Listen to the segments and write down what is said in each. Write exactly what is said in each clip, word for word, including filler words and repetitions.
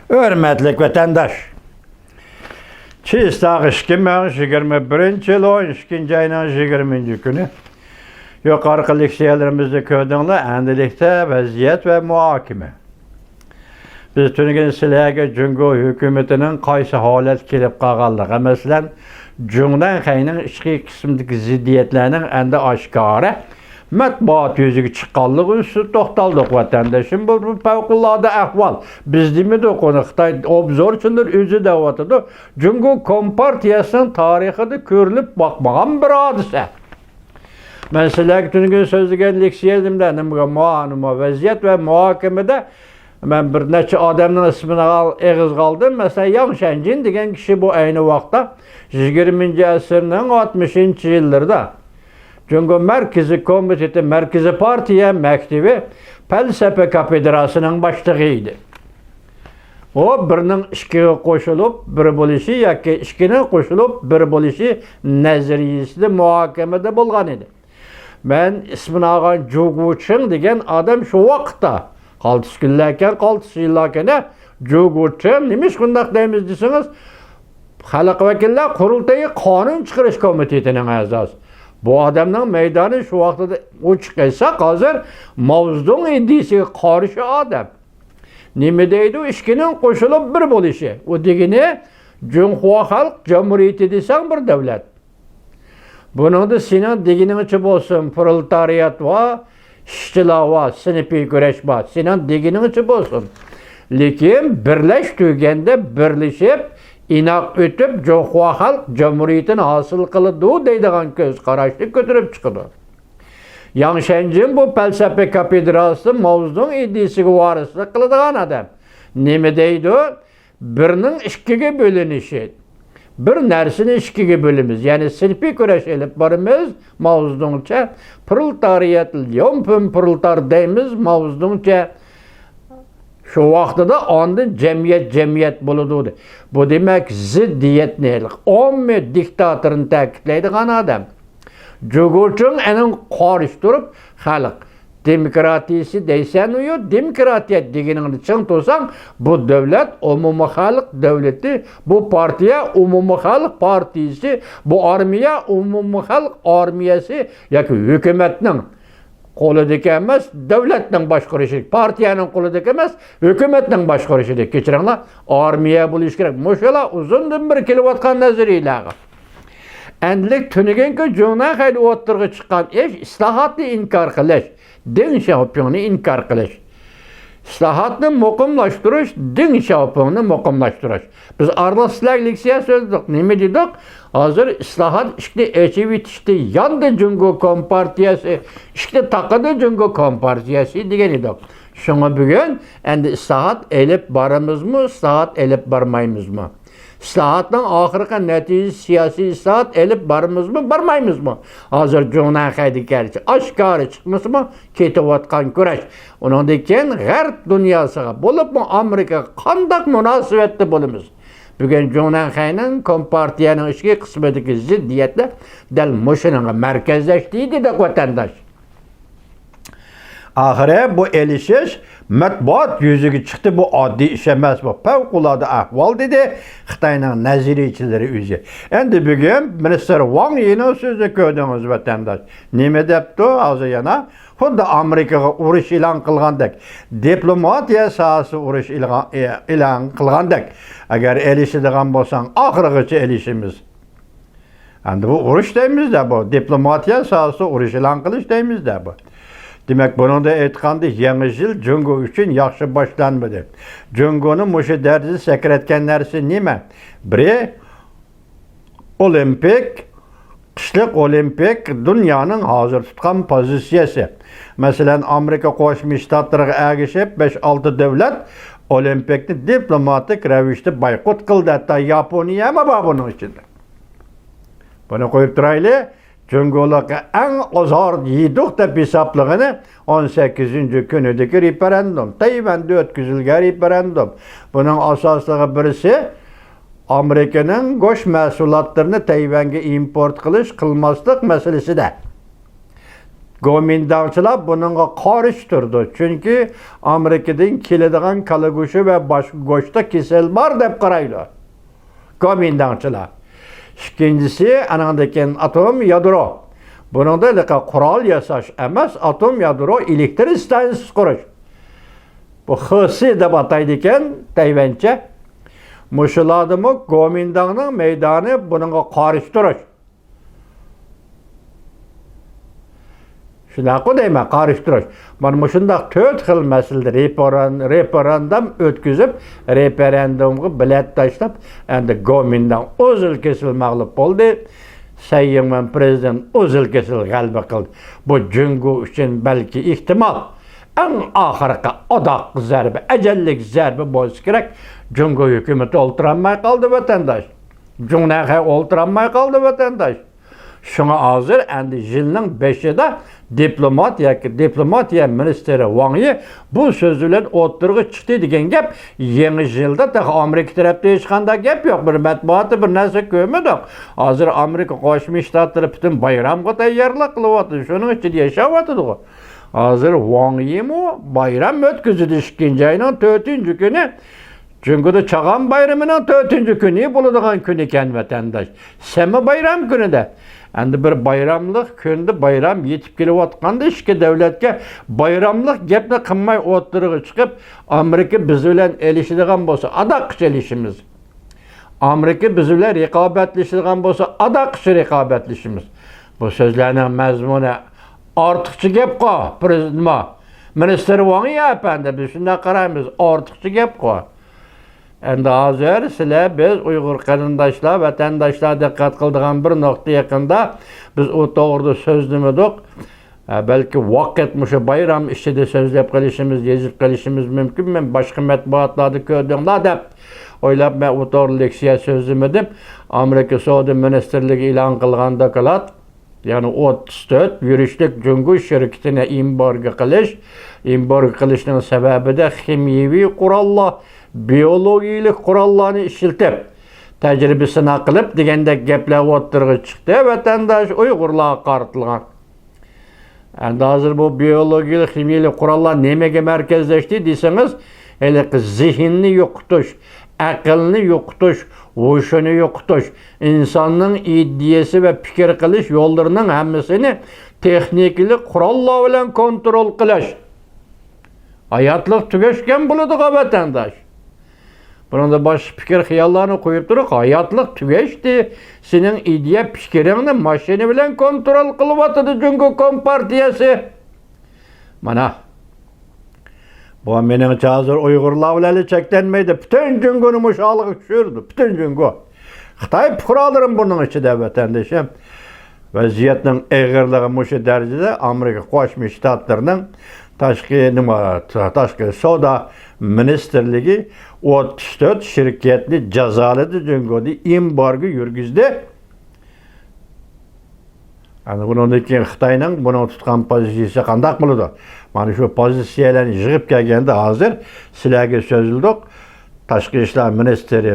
ھۆرمەتلىك ۋەتەنداش! چىستا ئىككى مىڭ يىگىرمە بىرىنچى يىل ئون ئىككىنچى ئاينىڭ يىگىرمىنچى كۈنى يۇقىرىقى لېكسىيەلىرىمىزدە كۆردۈڭلار، ئەمدىلىكتە ۋەزىيەت ۋە مۇھاكىمە. بىز تۈنۈگۈن سىلەرگە جۇڭگو ھۆكۈمىتىنىڭ قايسى ھالەتكە كېلىپ قالغانلىقى، مەسىلەن، جۇڭنەنخەينىڭ ئىچكى قىسمىدىكى زىددىيەتلەرنىڭ ئەمدى ئاشكارا مەتبۇئات يۈزىگە چىققانلىقى ئۈستىدە توختالدۇق، ۋەتەنداشلىرىم. بۇ، بۇ پەۋقۇلئاددە ئەھۋال. بىز دېمىدۇق ئۇنى، خىتاي ئوبزورچىلىرى ئۆزى دەۋاتىدۇ. جۇڭگو كومپارتىيەسىنىڭ تارىخىدا كۆرۈلۈپ باقمىغان بىر ھادىسە. مەن سىلەرگە تۈنۈگۈن سۆزلىگەن لېكسىيەمدە نېمىگە مانا ۋەزىيەت ۋە مۇھاكىمىدە مەن بىر نەچچە ئادەمنىڭ ئىسمىنى ئال-، ئېغىزغا ئالدىم. مەسىلەن، ياڭ شەنجىن دېگەن كىشى بۇ ئەينى ۋاقىتتا يىگىرمىنچى ئەسىرنىڭ ئاتمىشىنچى يىللىرىدا جۇڭگو مەركىزىي كومىتېتى، مەركىزىي پارتىيە مەكتىپى پەلسەپە كافېدراسىنىڭ باشلىقى ئىدى. ئۇ بىرنىڭ ئىككىگە قوشۇلۇپ بىر بولۇشى ياكى ئىككىنىڭ قوشۇلۇپ بىر بولۇشى نەزەرىيىسىدە مۇھاكىمىدە بولغان ئىدى. مەن ئىسمىنى ئالغان جۇگۇچىڭ دېگەن ئادەم شۇ ۋاقىتتا، قالتىس كۈنلەركەن، قالتىس يىللاركەن، جۇگۇچىڭ نېمىش بۇنداق دەيمىز دېسىڭىز، خەلق ۋەكىللەر قۇرۇلتىيى قانۇن چىقىرىش كومىتېتىنىڭ ئەزاسى. بۇ ئادەمنىڭ مەيدانى شۇ ۋاقتىدا ئوچۇق ئېيتساق، ھازىر ماۋزېدۇڭ ئىدىيىسىگە قارشى ئادەم. نېمە دەيدۇ؟ ئىككىنىڭ قوشۇلۇپ بىر بولۇشى. ئۇ دېگىنى جۇڭخۇا خەلق جۇمھۇرىيىتى دېسەڭ بىر دۆلەت. بۇنىڭدا سېنىڭ دېگىنىڭچە بولسۇن، پرولېتارىيات ۋە ئىشچىلار ۋە سىنىپىي كۈرەش بار. سېنىڭ دېگىنىڭچە بولسۇن. لېكىن بىرلەش تۈگەندە بىرلىشىپ، ئىناق ئۆتۈپ، جۇڭخۇا خەلق جۇمھۇرىيىتىنى ھاسىل قىلىدۇ دەيدىغان كۆز قاراشنى كۆتۈرۈپ چىقىدۇ. ياڭ شەنجىن بۇ پەلسەپە كافېدراسىدا ماۋزېدۇڭ ئىدىيىسىگە ۋارىسلىق قىلىدىغان ئادەم. نېمە دەيدۇ؟ بىرنىڭ ئىككىگە بۆلۈنۈشى. بىر نەرسىنى ئىككىگە بۆلىمىز، يەنى سىنىپىي كۈرەش ئېلىپ بارىمىز، ماۋزېدۇڭچە، پرولېتارىيات، ليۇمپىن پرولېتار دەيمىز، ماۋزېدۇڭچە. شۇ ۋاقتىدا ئاندىن جەمئىيەت، جەمئىيەت بولىدۇ. بۇ دېمەك زىددىيەتنى، ئومۇمىي دىكتاتورنى تەكىتلەيدىغان ئادەم. جۇگۇچىڭ ئېنىڭ قارشى تۇرۇپ، خەلق دېموكراتىيىسى دەيسەن، يو، دېموكراتىيە دېگىنىڭنى چىڭ تۇرساڭ، بۇ دۆلەت ئومۇمىي خەلق دۆلىتى، بۇ پارتىيە ئومۇمىي خەلق پارتىيىسى، بۇ ئارمىيە ئومۇمىي خەلق ئارمىيەسى ياكى ھۆكۈمەتنىڭ قولىدىكى ئەمەس، دۆلەتنىڭ باشقۇرۇشى، پارتىيەنىڭ قولىدىكى ئەمەس، ھۆكۈمەتنىڭ باشقۇرۇشىدىكى، كەچۈرۈڭلار، ئارمىيە بولۇشى كېرەك. مۇشۇلار ئۇزۇندىن بېرى كېلىۋاتقان نەزەرىيەلەر. ئەمدىلىك تۈنۈگۈنكى جۇڭنەنخەيدە ئوتتۇرىغا چىققان ئىش ئىسلاھاتنى ئىنكار قىلىش، دېڭ شياۋپىڭنى ئىنكار قىلىش. ئىسلاھاتنى مۇقىملاشتۇرۇش، دېڭ شياۋپىڭنى مۇقىملاشتۇرۇش. بىز ئارىلىق سىلەرگە لېكسىيە سۆزلىدۇق. نېمە دېدۇق؟ ھازىر ئىسلاھات ئىشىكنى ئېچىۋېتىشتە ياندى جۇڭگو كومپارتىيەسى، ئىشىكنى تاقىدى جۇڭگو كومپارتىيەسى دېگەن ئىدۇق. شۇڭا بۈگۈن ئەمدى ئىسلاھات ئېلىپ بارىمىزمۇ، ئىسلاھات ئېلىپ بارمايمىزمۇ؟ ئىسلاھاتنىڭ ئاخىرقى نەتىجىسى سىياسىي ئىسلاھات ئېلىپ بارىمىزمۇ، بارمايمىزمۇ؟ ھازىر جۇڭنەنخەيدىكى ئاشكارا چىقمىسىمۇ، كېتىۋاتقان كۈرەش. ئۇنىڭدىن كېيىن غەرب دۇنياسىغا، بولۇپمۇ ئامېرىكىغا قانداق مۇناسىۋەتتە بولىمىز؟ بۈگۈن جۇڭنەنخەينىڭ كومپارتىيەنىڭ ئىچكى قىسمىدىكى زىددىيەتلەر دەل مۇشۇنىڭغا مەركەزلەشتى، دېدۇق ۋەتەنداش. ئاخىرى بۇ ئېلىشىش مەتبۇئات يۈزىگە چىقتى، بۇ ئاددىي ئىش ئەمەس، بۇ پەۋقۇلئاددە ئەھۋال، دېدى خىتاينىڭ نەزەرىيەچىلىرى ئۆزى. ئەمدى بۈگۈن مىنىستىر ۋاڭ يىنىڭ سۆزىنى كۆردىڭىز، ۋەتەنداش. نېمە دەپتۇ ھازىر يەنە؟ خۇددى ئامېرىكىغا ئۇرۇش ئېلان قىلغاندەك، دىپلوماتىيە ساھەسى ئۇرۇش ئېلان، ئېلان قىلغاندەك، ئەگەر ئېلىشىدىغان بولساڭ، ئاخىرىغىچە ئېلىشىمىز. ئەمدى بۇ ئۇرۇش دەيمىز-دە، بۇ دىپلوماتىيە ساھەسى ئۇرۇش ئېلان قىلىش دەيمىز-دە بۇ. دېمەك، بۇنىڭدا ئېيتقاندا، يېڭى يىل جۇڭگو ئۈچۈن ياخشى باشلانمىدى. جۇڭگونى مۇشۇ دەرىجىدە سەكرەتكەن نەرسە نېمە؟ بىرى، ئولىمپىك، قىشلىق ئولىمپىك دۇنيانىڭ ھازىر تۇتقان پوزىتسىيەسى. مەسىلەن، ئامېرىكا قوشما شتاتلىرىغا ئەگىشىپ، بەش-ئالتە دۆلەت ئولىمپىكنى دىپلوماتىك رەۋىشتە بايقۇت قىلدى. ھەتتا ياپونىيەمۇ بار بۇنىڭ ئىچىدە. بۇنى قويۇپ تۇرايلى، جۇڭگولۇققا ئەڭ ئازار يېدۇق دەپ ھېسابلىغىنى ئون سەككىزىنچى كۈنىدىكى رېفېرېندۇم، تەيۋەندە ئۆتكۈزۈلگەن رېفېرېندۇم. بۇنىڭ ئاساسلىقى بىرسى، ئامېرىكىنىڭ گۆش مەھسۇلاتلىرىنى تەيۋەنگە ئىمپورت قىلىش، قىلماسلىق مەسىلىسىدە. گومىنداڭچىلار بۇنىڭغا قارشى تۇرىدۇ، چۈنكى ئامېرىكىدىن كېلىدىغان كالا گۆشى ۋە باشقا گۆشتە كېسەل بار دەپ قارايدۇ گومىنداڭچىلار. ئىككىنچىسى، ئانىڭدىن كېيىن ئاتوم يادرو. بۇنىڭدا ھېلىقى قورال ياساش ئەمەس، ئاتوم يادرو ئېلېكتر ئىستانسىيىسى قۇرۇش. بۇ خېسى دەپ ئاتايدىكەن تەيۋەنچە. مۇشۇلاردىمۇ گومىنداڭنىڭ مەيدانى بۇنىڭغا قارشى تۇرۇش. شۇنداققۇ دەيمەن، قارشى تۇرۇش. مانا مۇشۇنداق تۆت خىل مەسىلىدە رېپېران-، رېفېراندۇم ئۆتكۈزۈپ، رېفېرەندۇمغا بېلەت تاشلاپ، ئەمدى گومىنداڭ ئۈزۈل-كېسىل مەغلۇپ بولدى. سەي يىڭۋېن پىرېزىدېنت ئۈزۈل-كېسىل غەلىبە قىلدى. بۇ جۇڭگو ئۈچۈن بەلكى ئېھتىمال ئەڭ ئاخىرقى ئاداققى زەربە، ئەجەللىك زەربە بولسا كېرەك. جۇڭگو ھۆكۈمىتى ئولتۇرالماي قالدى، ۋەتەنداش. جۇڭنەخەي ئولتۇرالماي قالدى، ۋەتەنداش. شۇڭا ھازىر ئەمدى يىلنىڭ بېشىدا دىپلومات ياكى دىپلوماتىيە مىنىستىرى ۋاڭ يى بۇ سۆزى بىلەن ئوتتۇرىغا چىقتى دېگەن گەپ يېڭى يىلدا تېخى ئامېرىكا تەرەپتىن ھېچقانداق گەپ يوق. بىر مەتبۇئاتتا بىر نەرسە كۆرمىدۇق. ھازىر ئامېرىكا قوشما شتاتلىرى پۈتۈن بايرامغا تەييارلىق قىلىۋاتىدۇ. شۇنىڭ ئىچىدە ياشاۋاتىدىغۇ. ھازىر ۋاڭ يىمۇ بايرام ئۆتكۈزىدۇ ئىككىنچى ئاينىڭ تۆتىنچى كۈنى. جۇڭگودا چاغان بايرىمىنىڭ تۆتىنچى كۈنى بولىدىغان كۈنى ئىكەن، ۋەتەنداش. سەنمۇ بايرام كۈنىدە. ئەمدى بىر بايراملىق كۈندە بايرام يېتىپ كېلىۋاتقاندا ئىككى دۆلەتكە بايراملىق گەپنى قىلماي ئوتتۇرىغا چىقىپ، ئامېرىكا بىز بىلەن ئېلىشىدىغان بولسا، ئاداققىچە ئېلىشىمىز. ئامېرىكا بىز بىلەن رىقابەتلىشىدىغان بولسا، ئاداققىچە رىقابەتلىشىمىز. بۇ سۆزلەرنىڭ مەزمۇنى ئارتۇقچە گەپقۇ، پرېزىدېنت، مىنىستىر ۋاڭ يى ئەپەندى، بىز شۇنداق قارايمىز، ئارتۇقچە گەپقۇ. ئەمدى ھازىر سىلەر، بىز ئۇيغۇر قېرىنداشلار، ۋەتەنداشلار دىققەت قىلىدىغان بىر نۇقتا يېقىندا بىز ئۇ توغرىدا سۆزلىمىدۇق. ھە، بەلكى ۋاقىت مۇشۇ بايرام ئىچىدە سۆزلەپ قېلىشىمىز، يېزىپ قېلىشىمىز مۇمكىن. مەن باشقا مەتبۇئاتلاردا كۆردۈڭلار دەپ ئويلاپ، مەن ئۇ توغرىلىق لېكسىيە سۆزلىمىدىم. ئامېرىكا سودا مىنىستىرلىكى ئېلان قىلغان دوكلات، يەنى ئوتتۇز تۆت يۈرۈشلۈك جۇڭگو شىركىتىنى ئېمبارگو قىلىش، ئېمبارگو قىلىشنىڭ سەۋەبىدە خىمىيەۋى قوراللار، بىيولوگىيەلىك قوراللارنى ئىشلىتىپ، تەجرىبە سىناق قىلىپ دېگەندەك گەپلەر ئوتتۇرىغا چىقتى، ۋەتەنداش ئۇيغۇرلارغا قارىتىلغان. ئەمدى ھازىر بۇ بىيولوگىيەلىك خىمىيەلىك قوراللار نېمىگە مەركەزلەشتى دېسىڭىز، ھېلىقى زېھىننى يوقىتىش، ئەقىلنى يوقىتىش، ھوشىنى يوقىتىش، ئىنساننىڭ ئىدىيەسى ۋە پىكىر قىلىش يوللىرىنىڭ ھەممىسىنى تېخنىكىلىق قوراللار بىلەن كونترول قىلىش. ھاياتلىق تۈگەشكەن بولىدىغۇ، ۋەتەنداش. بۇنىڭدا باشقا پىكىر خىياللارنى قويۇپ تۇرۇق، ھاياتلىق تۈگەشتى. سېنىڭ ئىدىيە پىكرىڭنى ماشىنا بىلەن كونترول قىلىۋاتىدۇ جۇڭگو كومپارتىيەسى. مانا. بۇ مېنىڭچە ھازىر ئۇيغۇرلار بىلەنلا چەكلەنمەيدۇ. پۈتۈن جۇڭگونى مۇشۇ ھالغا چۈشۈردى. پۈتۈن جۇڭگو. خىتاي پۇقرالىرىمۇ بۇنىڭ ئىچىدە، ۋەتەندىشىم. ۋەزىيەتنىڭ ئېغىرلىقى مۇشۇ دەرىجىدە، ئامېرىكا قوشما شتاتلىرىنىڭ تاشقى، نېمە، تاشقى سودا مىنىستىرلىكى ئوتتۇز تۆت شىركەتنى جازالىدى، جۇڭگودا ئېمبارگو يۈرگۈزدى. ئەنە بۇنىڭدىن كېيىن خىتاينىڭ بۇنىڭ تۇتقان پوزىتسىيىسى قانداق بولىدۇ؟ مانا شۇ پوزىتسىيەلەرنى يىغىپ كەلگەندە ھازىر سىلەرگە سۆزلىدۇق. تاشقى ئىشلار مىنىستىرى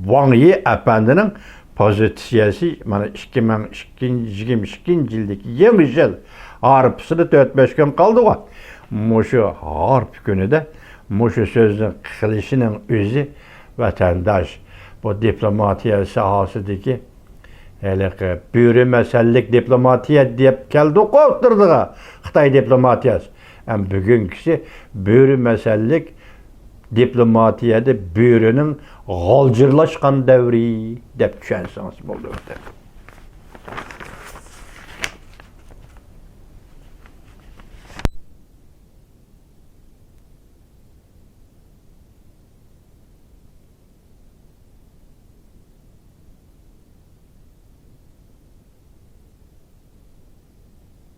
ۋاڭ يى ئەپەندىنىڭ پوزىتسىيەسى مانا ئىككى مىڭ ئىككىنچى، يىگىرمە ئىككىنچى يىلدىكى يېڭى يىل ھارپىسىدا تۆت بەش كۈن قالدىغۇ. مۇشۇ ھارپا كۈنىدە مۇشۇ سۆزنى قىلىشىنىڭ ئۆزى ۋەتەنداش، بۇ دىپلوماتىيە ساھەسىدىكى ھېلىقى بۆرە مەسەللىك دىپلوماتىيە دەپ كەلدۇق ئوتتۇرىغا خىتاي دىپلوماتىيەسى. ئەمما بۈگۈنكىسى بۆرە مەسەللىك دىپلوماتىيەدە بۆرىنىڭ غالجىرلاشقان دەۋرى دەپ چۈشەنسىڭىز بولدى.